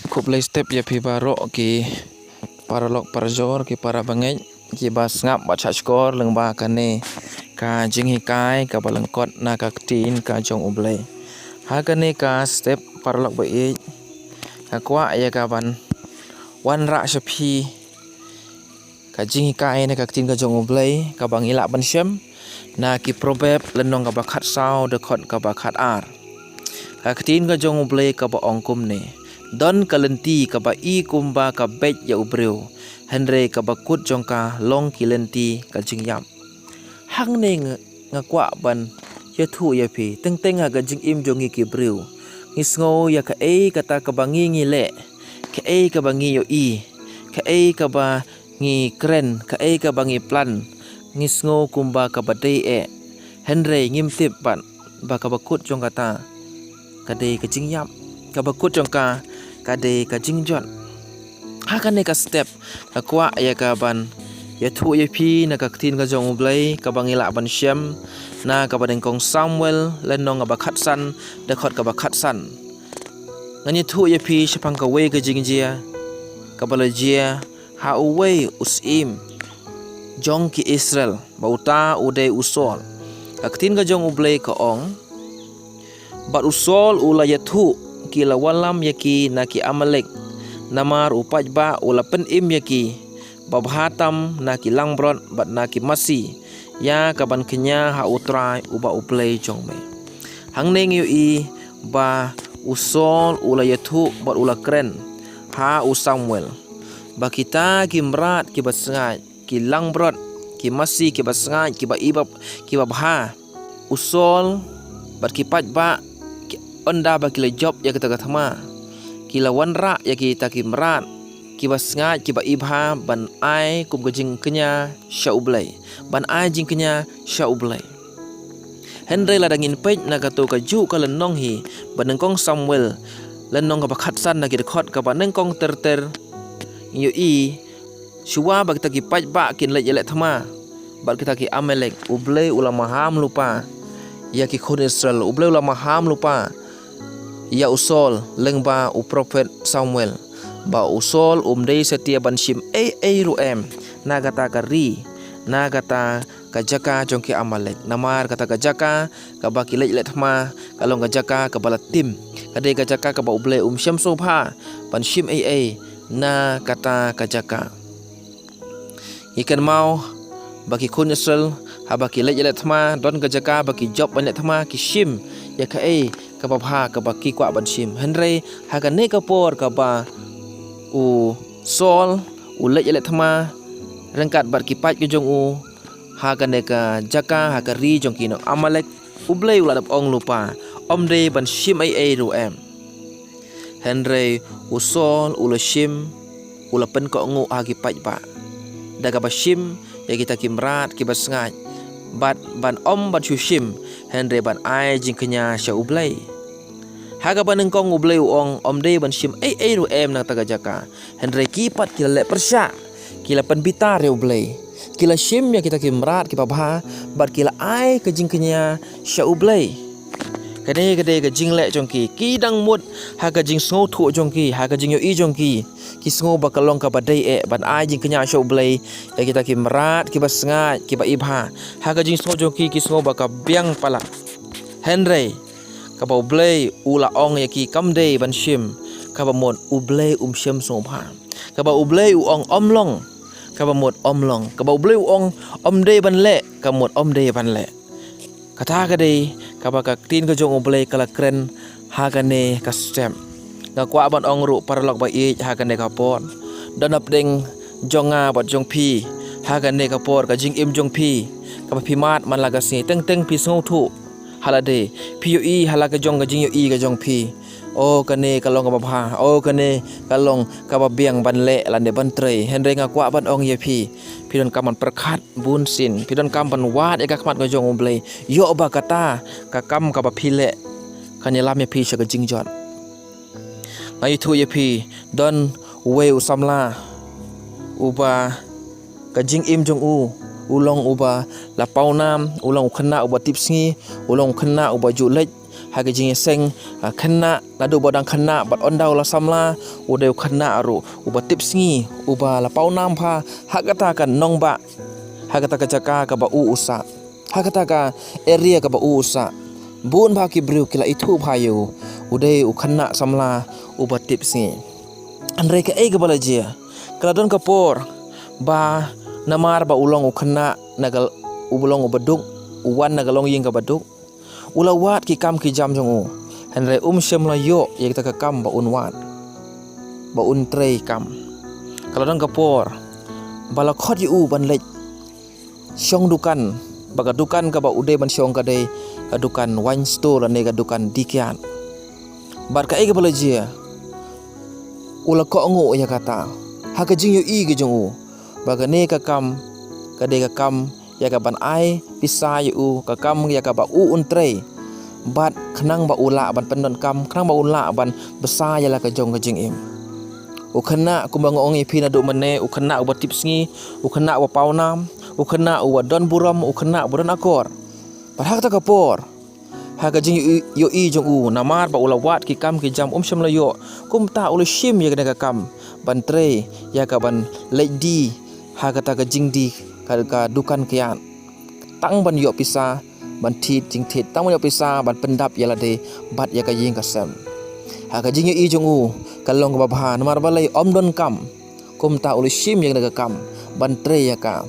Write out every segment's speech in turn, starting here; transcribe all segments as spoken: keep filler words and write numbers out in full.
Khublei step ïa phi baroh ki paralok parajor, ki para bangeit, ki ba sngap bad shahshkor lyngba kane ka jinghikai kaba lyngkot na ka ktien ka jong U Blei. Ha kane ka step paralok ba ïeit, nga kwah ïa ka ban wanrah sha phi ka jinghikai na ka ktien ka jong U Blei kaba ngi lah ban shem na ki Proverb lynnong kaba khatsaw dkhot kaba khatar. Ka ktien ka jong U Blei kaba ong kumne: Don ka lynti kaba i kumba ka beit ïa u briew, hynrei kaba kut jong ka long ki lynti ka jingïap. Hangne nga, nga kwah ban ïathuh ïa phi, teng teng ha ka jingim jong ngi ki briew, ngi sngew ïa kaei kata kaba ngi ngi leh, kaei kaba ngi ïohi, kaei kaba ngi kren, kaei kaba ngi plan, ngi sngew kumba kaba dei eh. Hynrei ngim tip pat ba kaba kut jong kata ka dei ka jingïap, kaba kut jong ka ka dei ka jingjot. Ha kane ka step nga kwah ïa ka ban ïathuh ïa phi na ka ktien ka jong U Blei kaba ngi lah ban shem na kaba nyngkong Samuel lynnong kaba khatsan dkhot kaba khatsan. Ngan ïathuh ïa phi shaphang kawei ka jingjia kaba la jia ha uwei u syiem jong ki Israel, ba uta u dei u Saul. Ka ktien ka jong U Blei ka ong: Bad u Saul u la ïathuh ki la wallam ïa ki na ki Amalek, namar u paidbah u la pynim ïa ki babha tam na ki langbrot bad na ki masi, ïa kaban kñia ha U Trai uba U Blei jong me. Hangne ngi ïohi ba u Saul u la ïathuh bad u la kren ha u Samuel ba kita ki mrad kiba sngaid, ki langbrot, ki masi kiba sngaid, kiba ibap, kiba bha, u Saul bad ki paidbah, ki, ynda ba ki la jop ïa kita ka thma, ki la wanrah ïa kita ki mrad kiba sngaid, kiba ibha ban ai kum ka jingkñia sha U Blei, ban ai jingkñia sha U Blei. Hynrei lada ngin peit na kato kajuh ka lynnong hi, ba nyngkong Samuel lynnong kaba khatsan na ki dkhot kaba nyngkong ter ter, ngi ïohi shuwa ba kita ki paidbah kin leit ïaleh thma bad kita ki Amalek, U Blei u la maham lypa ïa ki khun Israel, U Blei u la maham lypa ïa u Saul lyngba u prophet Samuel, ba u Saul um dei satia ban shim ei ei ruh em na kata ka ri, na kata ka jaka jong ki Amalek. Namar kata ka jaka kaba ki leit ïaleh thma ka long ka jaka kaba la tim, ka dei ka jaka kaba U Blei um shem sngewbha ban shim ei ei na kata ka jaka. Ngi kynmaw ba ki khun Israel haba ki leit ïaleh thma, don ka jaka ba ki jop ban leh thma, ki shim ïa kaei kaba bha kaba ki kwah ban shim. Hynrei ha kane ka por kaba u Saul u leit ïaleh thma ryngkat bad ki paid ka jong u ha kane ka jaka, ha ka ri jong ki nong Amalek, U Blei u la dep ong lypa, ym dei ban shim ei ei ruh em. Hynrei u Saul u la shim, u la pynkohnguh ha ki paidbah da kaba shim ïa kita ki mrad kiba sngaid, bad ban ym ban shu shim, hynrei ban ai jingkñia sha U Blei. Ha kaba nyngkong U Blei u ong ym dei ban shim ei ei ruh em na kata ka jaka. Hynrei ki pat ki la leh pyrshah, ki la pynbitar ïa U Blei, ki la shim ïa kita ki mrad kiba bha, bad ki la ai ka jingkñia sha U Blei. Kane ka dei ka jingleh jong ki, ki dang mut ha ka jingsngewthuh jong ki, ha ka jingïohi jong ki, ki sngew ba ka long kaba dei eh ban ai jingkñia sha U Blei ïa kita ki mrad kiba sngaid, kiba ibha. Ha ka jingsngew jong ki, ki sngew ba ka biang palat. Hynrei kaba U Blei u la ong ïa ki kam dei ban shim, kaba mut U Blei um shem sngewbha. Kaba U Blei u ong ym long, kaba mut ym long. Kaba U Blei u ong ym dei ban leh, kaba mut ym dei ban leh. Kata ka dei kaba ka ktien ka jong U Blei ka la kren ha kane ka step. Nga kwah ban ong ruh paralok ba ïeit ha kane ka por, don hapdeng jong nga bad jong phi ha kane ka por, ka jingim jong phi kaba phi mad man la ka sngi, teng teng phi sngewthuh ha lade, phi ïohi ha la ka jong ka jingïohi ka jong phi, o kane ka long kaba bha, o kane ka long kaba biang ban leh lane ban trei. Hynrei nga kwah ban ong ïa phi, phi donkam ban pyrkhat bunsien, phi donkam ban wad ïa ka khmat ka jong U Blei, ïoh ba kata ka kam kaba phi leh kan ïalam ïa phi sha ka jingjot. Nga ïathuh ïa phi, don uwei u samla uba ka jingim jong u u long uba la pawnam, u long u khynnah uba tipsngi, u long u khynnah uba ju leit Ha ka jingïaseng, ah, khynnah, naduh ba u dang khynnah bad ynda u la samla, u dei u khynnah ruh uba tipsngi, uba la pawnam bha ha kata ka nongbah, ha kata ka jaka kaba u u sah, ha kata ka area kaba u u sah. Bun bha ki briew ki la ithuh bha ïa u. U dei u khynnah samla uba tipsngi. Hynrei kaei kaba la jia? Ka la don ka por ba namar ba u long u khynnah na ka, u long uba duk, u wan na ka longïing kaba duk, u la wad ki kam ki jam jong u. Hynrei um shym la ïoh ïa kata ka kam ba un wad, ba un trei kam. Ka la don ka por ba la khot ïa u ban leit shong dukan, ba ka dukan kaba u dei ban shong ka dei ka dukan wine store lane ka dukan die kiad. Bad kaei kaba la jia? U la kohnguh ïa kata ha ka jingïohi ka jong u ba kane ka kam ka dei ka kam ïa ka ban ai pisa ïa u, ka kam ïa kaba u un trei. Bad khnang ba u lah ban pyndonkam, khnang ba u lah ban bsa ïa la ka jong ka jingim. U khynnah, kumba nga ong ïa phi naduh mynne, u khynnah uba tipsngi, u khynnah uba pawnam, u khynnah uba don burom, u khynnah uba don akor. Bad ha kata ka por, ha ka jingïohi jong u, namar ba u la wad ki kam ki jam um shym la ïoh, kumta u la shim ïa kane ka kam ban trei ïa ka ban leit die ha kata ka jingdie, ka, ka dukan kiad, tang ban ïoh pisa ban thied jingthied, tang ban ïoh pisa ban pyndap ïa lade bad ïa ka ïing ka sem. Ha ka jingïohi jong u, ka long kaba bha, namar balei? Um don kam. Kumta u la shim ïa kane ka kam ban trei ïa ka.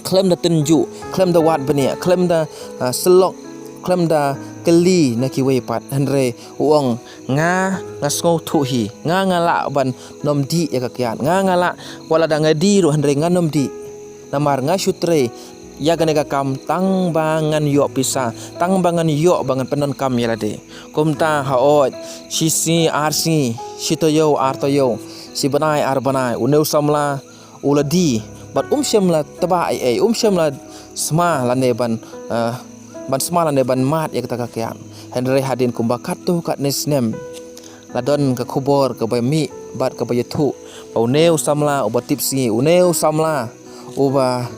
Khlem da tynjuh, khlem da wad bniah, khlem da, ah, syllok, khlem da kylli na kiwei pat. Hynrei u ong, nga, nga sngewthuh hi, nga, nga lah ban nym dih ïa ka kiad, nga, nga lah, wat la da nga die ruh hynrei ngan nym dih. Namar nga shu trei ïa kane ka kam tang ba ngan ïoh pisa, tang ba ngan ïoh ba ngan pyndonkam ïa lade. Kumta hooid, shi sngi ar sngi, shi taïew ar taïew, shi bnai ar bnai, une u samla u la die, bad um shym la tba ei ei, um shym la sma lane ban, eh, ban sma lane ban mad ïa kata ka kiad. Hynrei hadien kumba katto katne snem, la don ka khubor kaba mih bad kaba ïathuh ba une u samla uba tipsngi, une u samla uba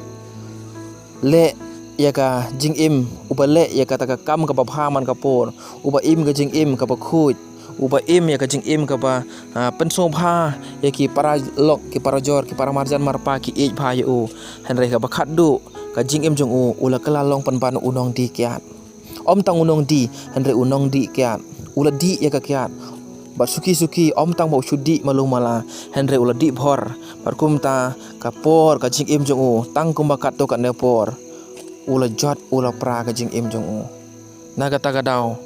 leh ïa ka jingim, uba leh ïa kata ka kam kaba bha man ka por, uba im ka jingim kaba khuid, uba im ïa ka jingim kaba, ah, pynsngewbha ïa ki paralok, ki parajor, ki paramarjan marpa ki ïeit bha ïa u. Hynrei kaba khatduh, ka jingim jong u, u la kylla long pynban u nongdie kiad. Um tang u nongdie, hynrei u nongdih kiad. U la dih ïa ka kiad. Bad suki suki, um tang ba u shu dih malu mala, hynrei u la dih bhor. Bad kumta ka por, ka jingim jong u, tang kumba katto katne por, u la jot, u la pra ka jingim jong u. Na kata ka daw,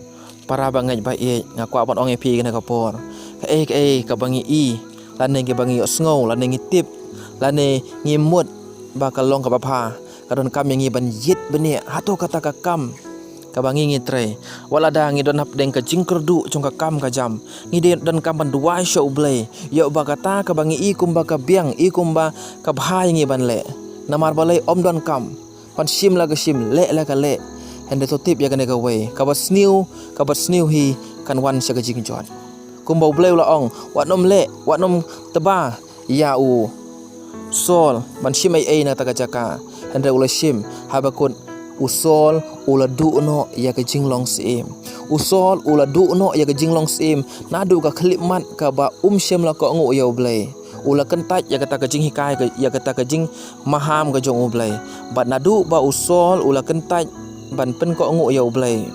para bangeit ba ïeit, nga kwah ban ong ïa phi kane ka por, kaei kaei kaba ngi i, lane kiba ngi ïohsngew, lane ngi tip, lane ngi mut ba ka long kaba bha, ka donkam ïa ngi ban ïit bniah hato kata ka kam kaba ngi ngi trei. Wat lada ngi don hapdeng ka jingkyrduh jong ka kam ka jam, ngi dei donkam ban duwai sha U Blei, ïoh ba kata kaba ngi i kumba ka biang, i kumba ka bha ïa ngi ban leh. Namar balei? Um donkam ban shim la ka shim, leh la ka leh. Hynrei to tip ïa kane kawei, kaba sniew, kaba sniew hi kan wan sha ka jingjot. Kumba U Blei u la ong, wat nym leh, wat nym tba ïa u Saul ban shim ei ei na kata ka jaka. Hynrei u la shim, haba kut u Saul u la duh noh ïa ka jinglong syiem. U Saul u la duh noh ïa ka jinglong syiem naduh ka khyllipmat kaba um shym la kohnguh ïa U Blei. U la kyntait ïa kata ka jinghikai ka, ïa kata ka jingmaham ka jong U Blei. Bad naduh ba u Saul u la kyntait ban pynkohnguh ïa U Blei,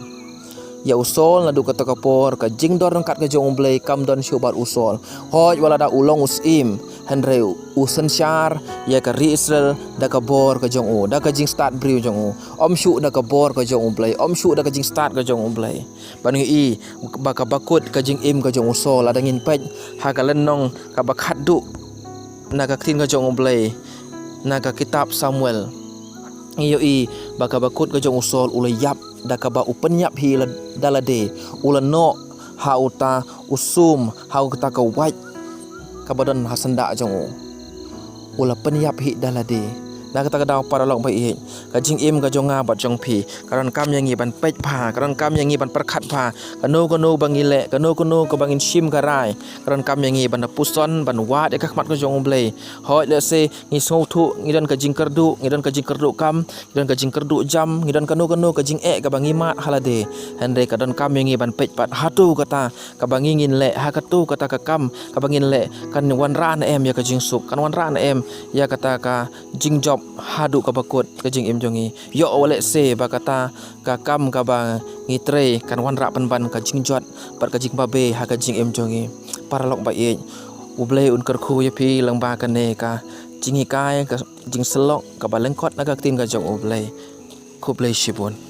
ïa u Saul, naduh kata ka por ka jingdon ryngkat ka jong U Blei kam don shuh bad u Saul. Hooid, wat lada u long u syiem, hynrei u synshar ïa ka ri Israel da ka bor ka jong u, da ka jingstad briew jong u. Um shuh da ka bor ka jong U Blei, um shuh da ka jingstad ka jong U Blei. Bad ngi i ba kaba kut ka jingim ka jong u Saul, lada ngin peit ha ka lynnong kaba khatduh na ka ktien ka jong U Blei, na ka kitab Samuel, ngi ïohi ba kaba kut ka jong u Saul u la ïap da kaba u pynïap hi la, da lade, u la noh ha uta u sum, ha uta ka wait kaba don ha syndah jong u. U la pynïap hi da lade. Na kata ka daw paralok ba ïeit, ka jingim ka jong nga bad jong phi ka donkam ïa ngi ban peit bha, ka donkam ïa ngi ban pyrkhat bha. Kano kano ba ngi leh, kano kano kaba ngin shim ka rai, ka donkam ïa ngi ban da puson, ban wad ïa ka khmat ka jong U Blei. Hooid, lehse ngi sngewthuh ngi don ka jingkyrduh, ngi don ka jingkyrduh kam, ngi don ka jingkyrduh jam, ngi don kano kano ka jingeh kaba ngi mad ha lade. Hynrei ka donkam ïa ngi ban peit pat hato kata kaba ngi ngin leh, ha kato kata ka kam kaba ngin leh, kan wanrah ne em ïa ka jingsuk, kan wanrah ne em ïa kata ka jingjop haduh kaba kut ka jingim jong ngi. Ïoh wat lehse ba kata ka kam kaba ngi trei kan wanrah pynban ka jingjot bad ka jingbabe ha ka jingim jong ngi. Paralok ba ïeit, U Blei un kyrkhu ïa phi lyngba kane ka jinghikai, ka jingsyllok kaba lyngkot na ka ktien ka jong U Blei. Khublei shibun.